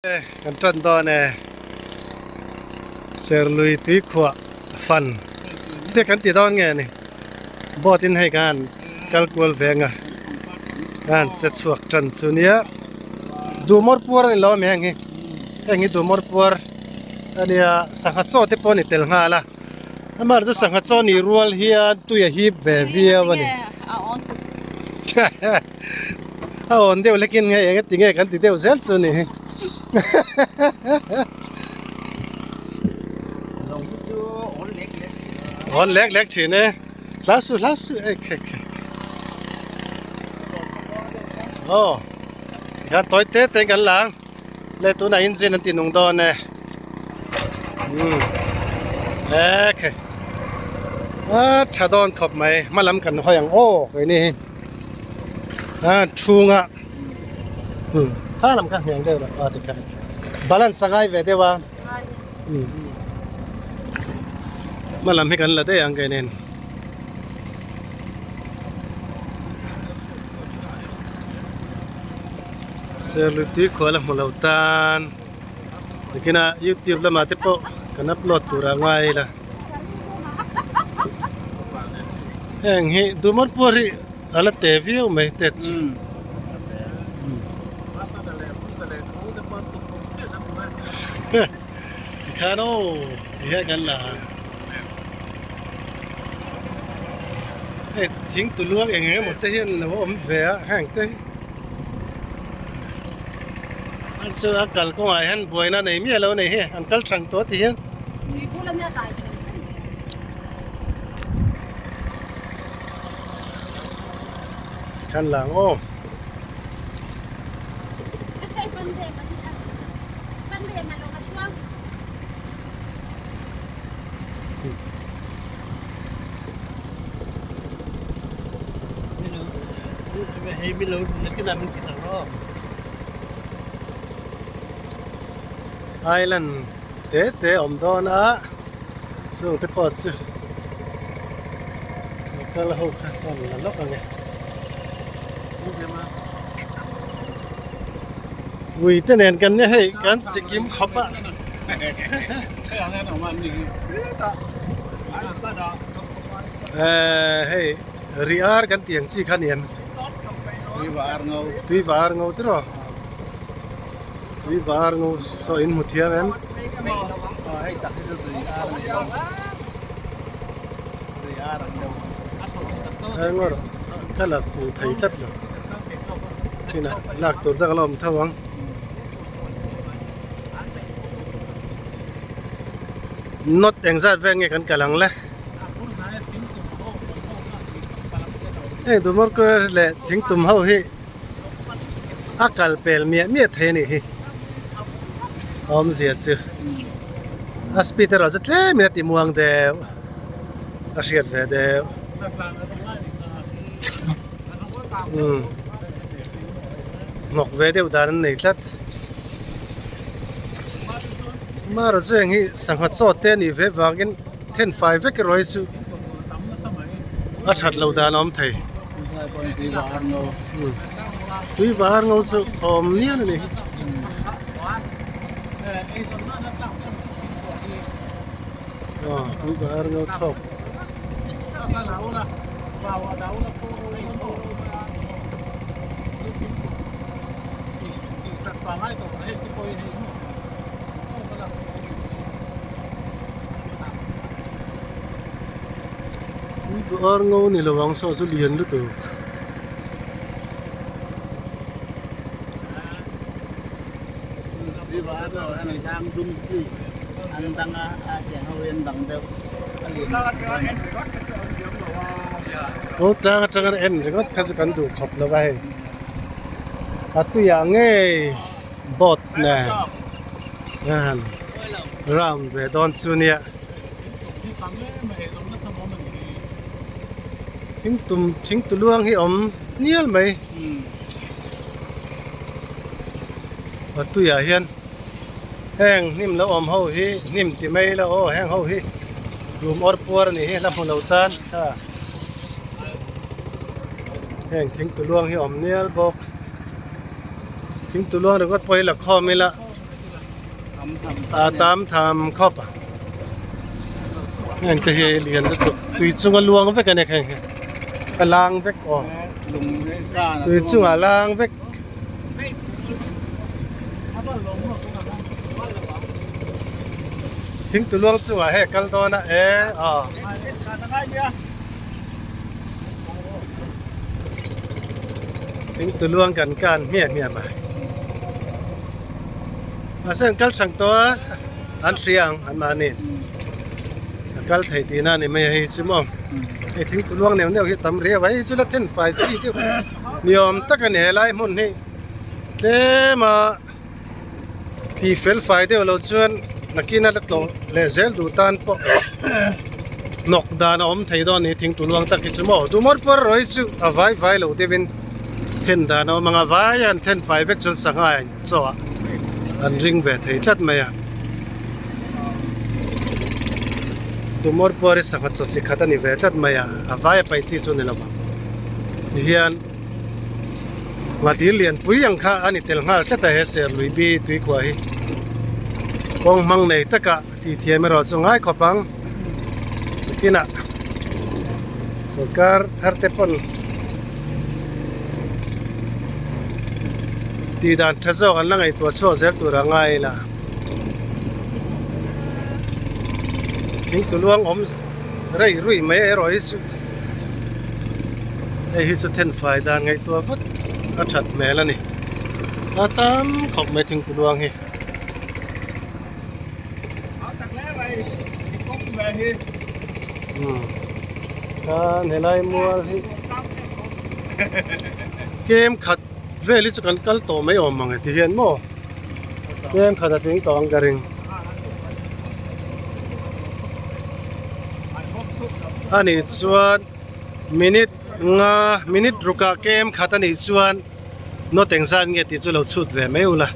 Kan tan dawn e. Serlui tuikhuah fan te kan ti dawn nge ni. Boat in hei khan kal kual veng a. Khan che chhuak tan chu nia. Duhmawr puar a ni lo ami heng hi. Heng hi duhmawr puar a nia sangha chaw te pawh a ni tel nghal a. Amaherawhchu chu sangha chaw ni rual hian tui a hip ve viau a ni. A awn deuh hlekin nge eng ati nge kan ti deuh zel chu ni hi. Awn lek lek thin e. Hlau su hlau su e khe khe. Aw. Tikhan tawi te te kan lang. Le tunah engine an ti nung dawn e. Umm. E khe. A tha dawn khawp mai. Hma lam kan hawi ang aw keini hi. A chhunga umm kha lam kha hniang deuh rawh a tikhan balance a ngai ve deuh a. Umm. Hma lam hi kan la daih ang keini. Serlutui khual a hmu lo tan nikinah youtube lamah te pawh kan upload tur a ngai ila heng hi Dumarpur hi a la te viau mai te chu tikhan aw ti hian kan la a hei thing tu luang eng eng emaw te hian lo awm ve a heng te hi. An chu a kal kawngah hian buaina nei miah lo a nei hi an kal thang tawh ti hian. Khan lang aw. Island te te a awm dawn a chung te pawh chu local ho kha an la lawk ang e ui te nen kan nia hei kan chikim khawp a. Ehh hei ri ar kan tih ang chi kha ni em tui var ngo tui var ngo te rawh tui var ngo saw in hmu thiam em eng erawh ka la fu thei tlat lo kinah lak tur dang a la awm tho ang. Not engzat vel nge kan kal ang le heng Dumurkar leh thingtum ho hi a kal pel miah miah thei a nih hi awmzia chu a speed erawh chu tlem in a ti muang deuh a hriat ve deuh umm hnawk ve deuh dan an nei tlat. Mara chu eng hi sangha chaw te a nih ve vangin then fai vek erawh hi chu a that loh dan a awm thei tui var ngo chu a awm nian a ni aw tui var ngo thawk. Ar ngo ni lo ang saw chu lian lutuk. Aw tlang atang a en ringawt kha chu kan duh khawp lo va hei. A tuiah ngei boat nen hian round ve dawn chu nia thingtum thingtu luang hi awm nial mai a tuiah hian heng hnim lo awm ho hi hnim ti mai ila aw heng ho hi dum awr puar a nih hi la hmu lo tan kha. Heng thingtuluang hi a awm nial bawk thingtuluang ringawt pawh hi la khawm ila. A tam tham khawp a. Heng te hi lian lutuk tui chunga luang vek a ni heng hi a lang vek aw tui chungah a lang vek. Thingtu luang chungah hei a kal dawn a e aw. Thingtu luang kan kan hmiah hmiah mai. Mahse an kal hrang tawh a an hria ang an mahni a kal thei tihna a ni mai a hei chu maw hei thingtu luang neuh neuh hi a tam riau a hei chu la then fai chi deuh ni awm tak a ni helai hmun hi tlem a tih fel fai deuh loh chuan nakin a la tlawh leh zel duh tan pawh hnawk dan a awm thei dawn a ni thingtu luang tak hi chu maw dumawr pawr erawh hi chu a vai vai lo deuhin then dan a awm ang a vai a an then fai vek chuan sangha in chaw ah an ring ve thei tlat mai a dumawr pawr hi sangha chaw chi khat a ni ve tlat mai a a vai a paih chi chu a ni lo vang tihian. Nghatil lianpui ang kha a ni tel nghal tlat a he ser lui bi tuikhuah hi kawng hmang nei taka tih thiam erawh chu ngai khawp ang nakinah sorkar thar te pawn tih dan tha zawk an la ngaihtuah chhuak zel tur a ngai ila thingtu luang awm rei rui mai erawh hi chu. Hei hi chu thenfai dan ngaihtuah vat a that hmel a ni a tam khawp mai thingpui luang hi. Khan helai mual hi kem khat vel hi chu kan kal tawh mai awm ang e ti hian maw kem khat a tling tawh ang ka ring. A nih chuan minute nga minute rukah kem khat a nih chuan note engzat nge tih chu lo chhut ve mai ula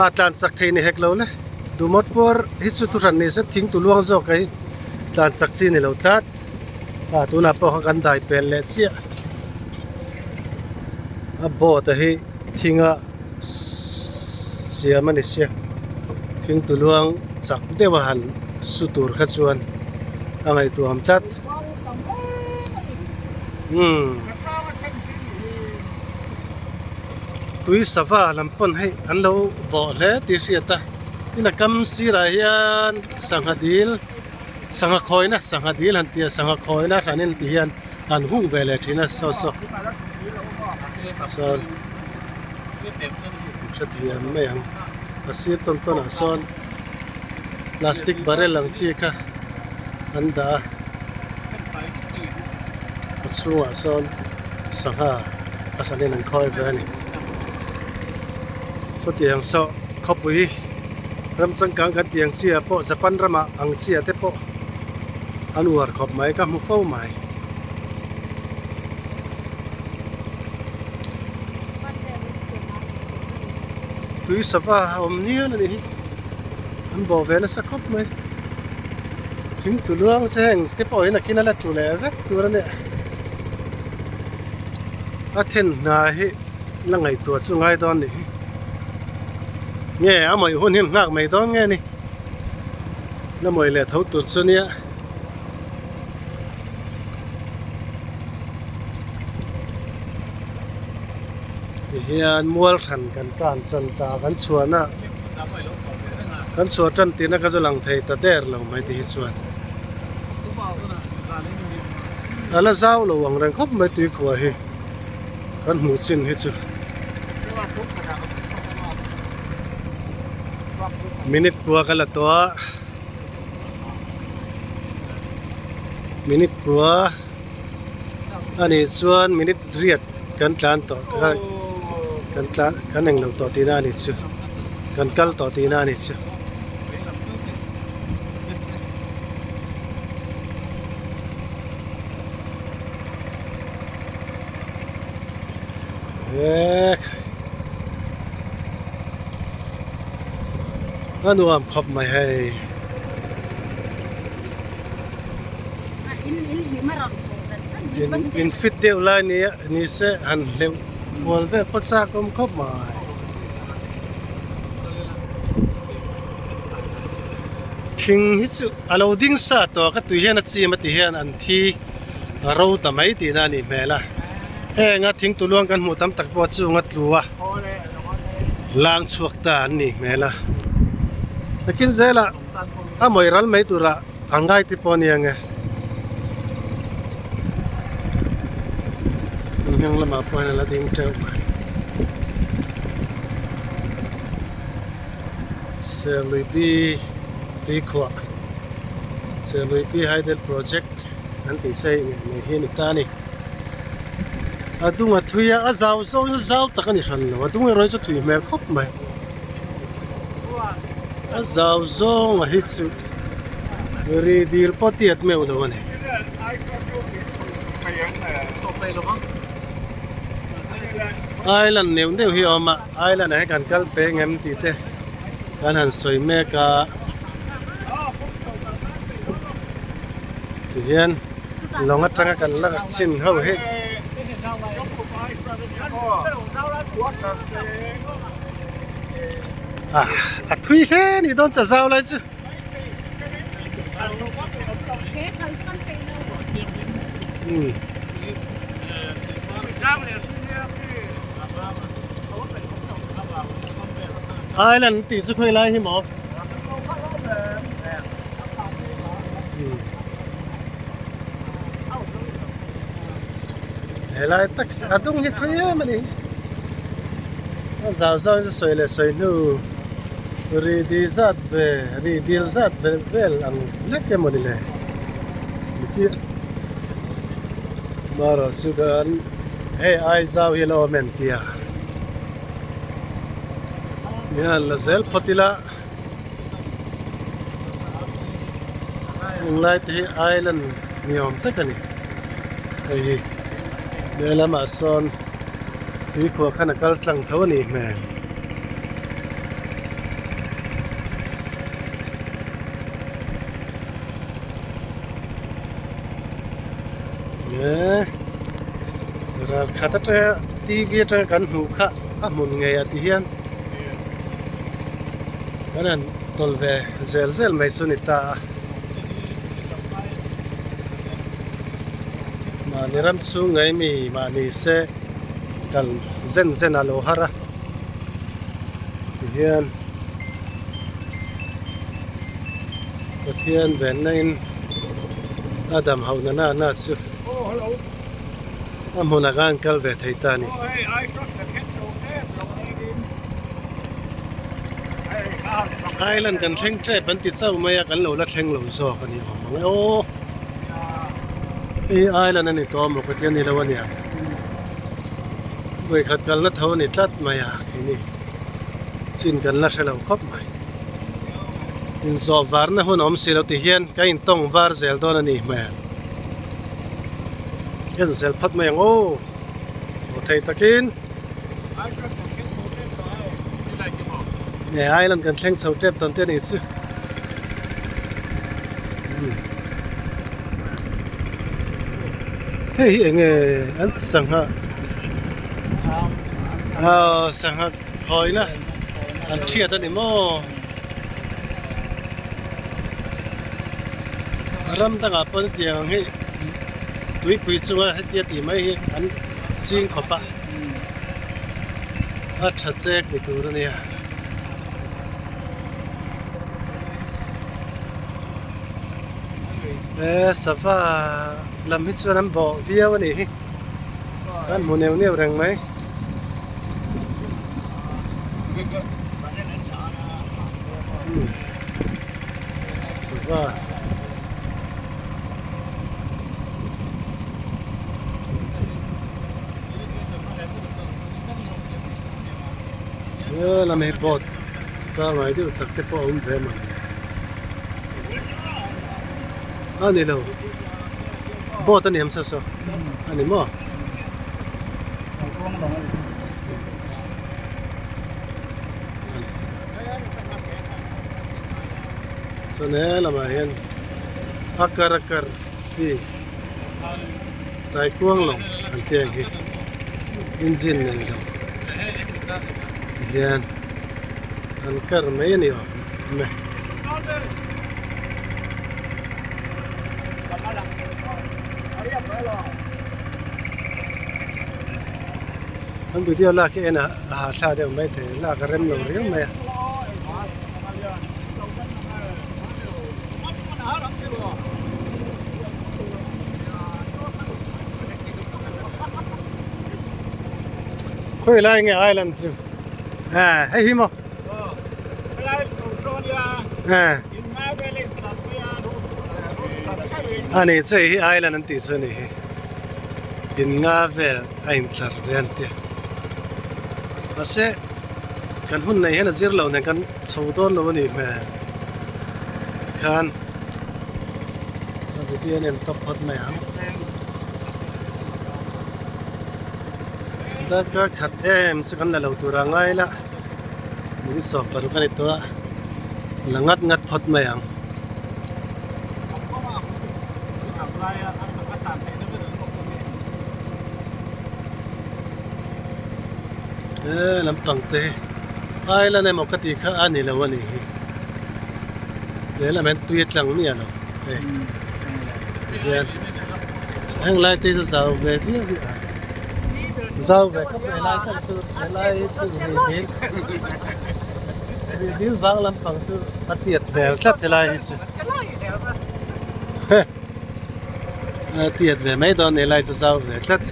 a tlan chak thei ni hek lo le dumawt puar hi chu thuhran ni se thing tu luang zawk hi tlan chak chi ni lo tlat a tunah pawh khan kan dai pel leh chiah a boat a hi thinga siam a ni sia thingtu luang chak deuh a han su tur kha chuan a ngaihtuah awm tlat umm tui sava lam pawn hei an lo bawh hle tih a hriat a tin a kam sirah hian sangha dil sangha khawina sangha dil han tih a sangha khawina hran in tih hian an hung ve leh thin a saw saw sawn hrethiam mai ang a sir tawn tawn ah sawn plastic barrel ang chi kha an dah a a chhungah sawn sangha a hran in an khawi ve a ni sawtiang saw khawpui ram changkang kan tih ang chi ah pawh Japan ramah ang chi ah te pawh. An uar khawp mai ka hmu fo mai. Tui sava a awm nian a nih hi. An bawh ve nasa khawp mai. Thing tlu luang che heng te pawh hi nakin a la tlu leh vek tur a nia. A then hna hi la ngaihtuah chu ngai dawn nih hi. Nge a mawih hun hi an nghak mai dawn nge ni. La mawi leh tho tur chu nia. Tihian mual hran kan tan tan ta kan chhuahna kan chhuah tan tihna kha chu lang thei ta der lo mai ti hi chuan a la zau lo ang reng khawp mai tuikhuah hi kan hmuh chin hi chu. Minute kua ka la tawh a minute kua a nih chuan minute riat kan tlan tawh kan tlan kan englo tawh tihna a nih chu kan kal tawh tihna a nih chu. A nuam khawp mai hei. In fit deuh lai ni ni se han hleuh kual vel pawh chak awm khawp mai. Thing hi chu a lo ding sa tawh a ka tui hian a chim a ti hian an thi ro ta mai tihna a nih hmel a heng a thing tuluang kan hmuh tam tak pawh chung a tlu a lang chhuak ta an nih hmel a takin zelah a mawih ral mai turah a ngai te pawh a ni ang e hnung lamah pawh hian a la ding teuh mai. Serluipi tuikhuah Serluipi Hydel Project an tih chu hei ngei mai hi a ni ta a ni. A dung a thui a, a zau zawng in zau tak a ni hran lo, a dung erawh hi chu thui hmel khawp mai. A zau zawng a hi chu ri dil pawh tiat meuh lo a ni. Island neuh neuh hi a awm a. Island ah hian kan kal peng em tih te kan han sawi mek a tihian lawng atanga kan la chin ho hi ah a thui hle a nih dawn chazau lai chu. Island tih chu khawi lai hi maw? Helai tak a dung hi thui em a ni. A zau zau in sawi leh sawi hnu. Ri dil zat ve ri dil zat vel vel ang lek emaw ni le nikhi marawh chu khan hei ai zau hi a lo awm em tia hian la zel phawt ila heng lai te hi island ni awm tak a ni hei hi lehlamah sawn. Tuikhuah khan a kal tlang tho a nih hmel. Ral khat atanga TV atanga kan hmuh kha a hmun ngei ah ti hian kan han tawlh ve zel zel mai chu a ni ta a. Mahni ram chhung ngei mi mahni se kal zen zen a lo har a tihian Pathian venna in a dam hauh na na na chu a hmunah khan kal ve thei ta a ni. Island kan thleng tep an ti chauh mai a kan lo la thleng lo zawk a ni awm ang e aw. Hei island a ni tawh maw ka ti a ni lo a nia vawikhat kalna tho a ni tlat mai a keini chin kan la hre lo khawp mai inzawh varna hun a awm si lo ti hian ka intawng var zel dawn a nih hmel ka inzel phawt mai ang aw aw thei takin island kan thleng chho tep tawn te a nih chu. Hei hi enge an sangha aw sangha khawina an thiat a ni maw ram dangah pawh hetiang ang hi tuipui chunga hetia tih mai hi an ching khawp a a tha chek ni tur a nia. He sava lam hi chuan an bawh viau a nih hi an hmu neuh neuh reng mai. Sava. He lam hi boat pangai deuh tak te pawh a awm ve mawni le a ni lo boat a ni em saw saw a ni maw chuan he lamah hian a kar a kar chi taikuang lo an tih ang hi engine nei lo tihian an kar mai a ni awm e. An video lak hi en a hahthlak deuh mai thei lak a rem lo riau mai a. Khawi lai nge island chu hei hi maw ani chu hei hi island an tih chu a ni hi in nga vel a intlar ve an tia mahse kan hun nei hian a zir lo nen kan chho dawn lo a nih hmel khan a video an en tawp phawt mai ang. Darkar khat em chu kan la lo tur a ngai la min sawm paruk a ni tawh a la ngat ngat phawt mai ang. He lampang te hi island emaw ka tih kha a ni lo a nih hi lehlam hian tui a tlang miah lo hei tihian heng lai te chu zau ve viau hi a zau ve khawp mai lai tak chu helai chu ri dil ri dil vang lampang chu a tiat hmel tlat helai hi chu a tiat ve mai dawn helai chu zau ve tlat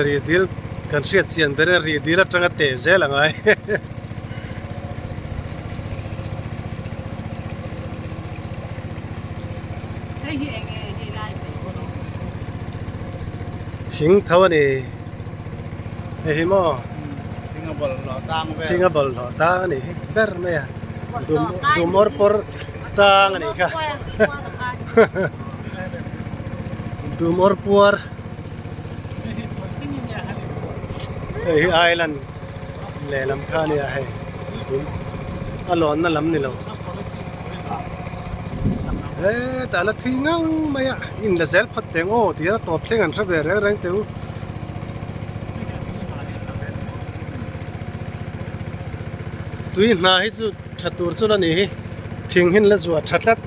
ri dil kan hriat chian ber a ri dil atanga teh zel a ngai. Thing tho a ni hei hi maw thing a bawlhhlawh tang a nih hi ber mai a dum dum awr pawr tang a nih kha dum awr puar hei hi island lehlam kha a nia hei a lawnna lam ni lo hetah la thui ngang mai a in la zel phawt teh ang aw tih a tawp thleng an hre ve reng reng teh u. Tui hna hi chu tha tur chu la ni hi thing hi an la zuah tha tlat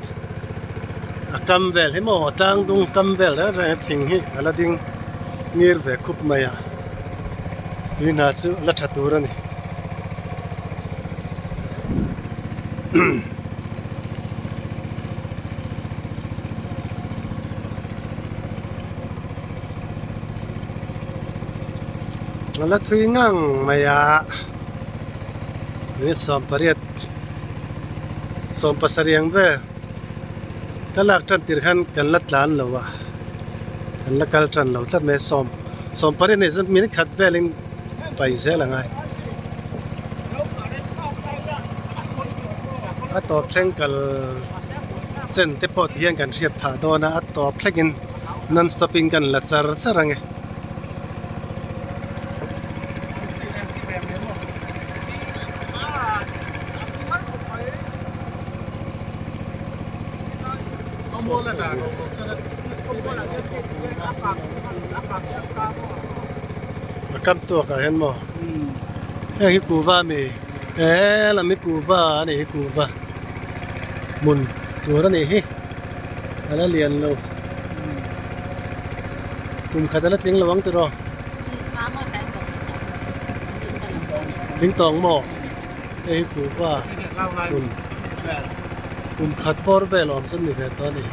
a kam vel hi maw tlang dung kam vel reng reng hi thing hi a la ding ngir ve khup mai a tui hna chu a la tha tur a ni. A la thui ngang mai a ni 18 17 ang vel ka lak tan tir khan kan la tlan lo a kan la kal tan lo tlat mai a 18 nih chuan minute khat velin pai zel a ngai a tawp thleng kal chen te pawh ti hian kan hriat phah dawn a a tawp thlengin non stop in kan la char char ang e. A kam tuak ah hian maw heng hi kuhva ami he lam hi kuhva a nih hi kuhva hmun tur a nih hi a la lian lo kum khat a la tling lo ang tiraw tling tawng maw hei hi kuhva hmun kum khat bawr vel awm chu ni ve tawh a ni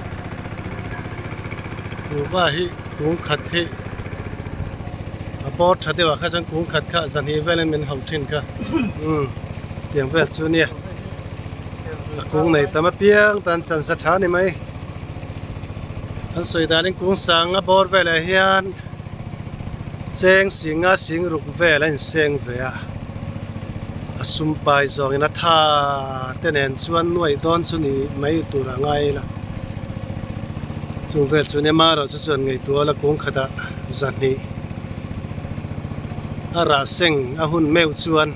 kuhva hi kung khat hi a bawr tha deuh ah kha chuan kung khat kha zahnih velin min hauh thin kha umm tiang vel chu nia a kung nei tam apiang tan chansa tha a ni mai an sawi danin kung sang a bawr velah hian cheng singa sing ruk vel a inseng ve a a sum pai zawngin a tha te nen chuan nuaih dawn chu ni mai tur a ngai la chung vel chu nia marawh chu chuan ngaihtuah la kung khatah zahnih a rah seng a hun meuh chuan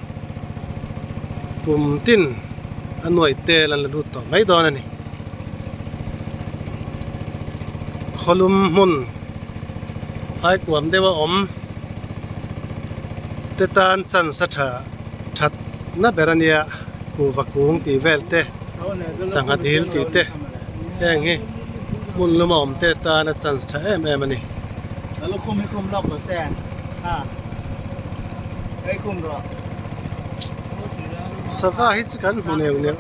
kum tin a nuaih tel an la lut tawh mai dawn a ni khawlum hmun Phaikuam deuh a awm te tan chance a tha that na ber a nia kuhva kung tih vel te sangha dil tih te. Heng hi hmun luma awm te tana chance tha em em a ni. Sava hi chu kan hmu neuh neuh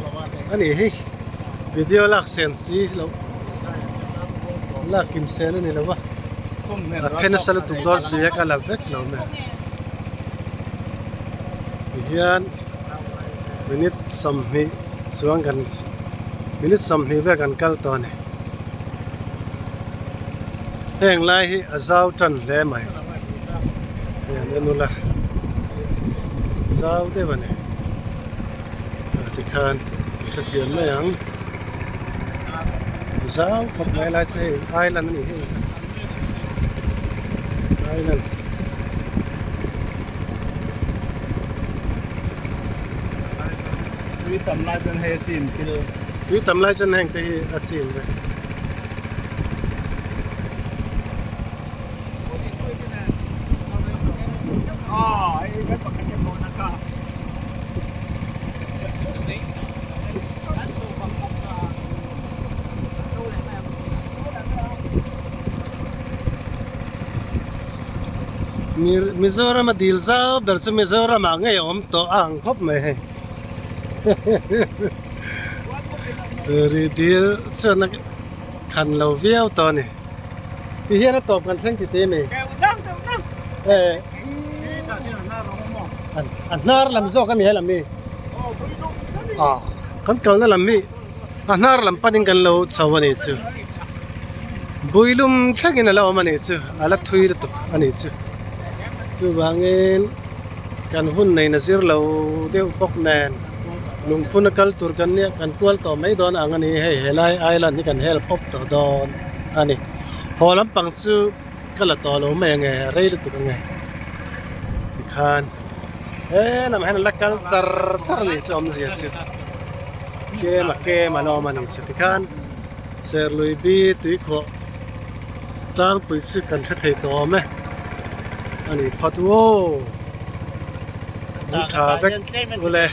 a nih hi video lak sen si loh lak kim sen a ni lo va a phe nasa lutuk dawn si a ka la vek lo mai tihian minute 20 chuan kan minute 20 vel kan kal tawh a ni heng lai hi a zau tan hle mai hei an en ula zau deuh a ni ah tikhan tha thiam mai ang zau khawp mai lai chu hei island a nih hi island. Tui tam lai chuan hei a chim thil. Tui tam lai chuan heng te hi a chim ve. Mizoram a dil zau ber chu Mizoram ah ngei a awm tawh a ang khawp mai hei. Turi dil chuan a khan lo viau tawh a ni. Ti hian a tawp kan thleng ti tih a ni. A hnar lam zawk a mi helam hi. Kan kalna lam hi a hnar lam panin kan lo chho a nih chu. Builum thlengin a la awm a nih chu a la thui lutuk a nih chu. Chuvangin. Kan hun neihna zir lo deuh bawk nen lungphun a kal tur kan nia kan kual tawh mai dawn ang a ni hei helai island hi kan help awp tawh dawn a ni haw lampang chu ka la tawh lo mai ang e rei lutuk ang e tikhan he lamah hian an la kal char char a nih chu awmzia chu kem a kem a la awm a nih chu tikhan Serlui bi tuikhuah tlangpui chu kan hre thei tawh awm e a ni phawt uaw an tha vek ule.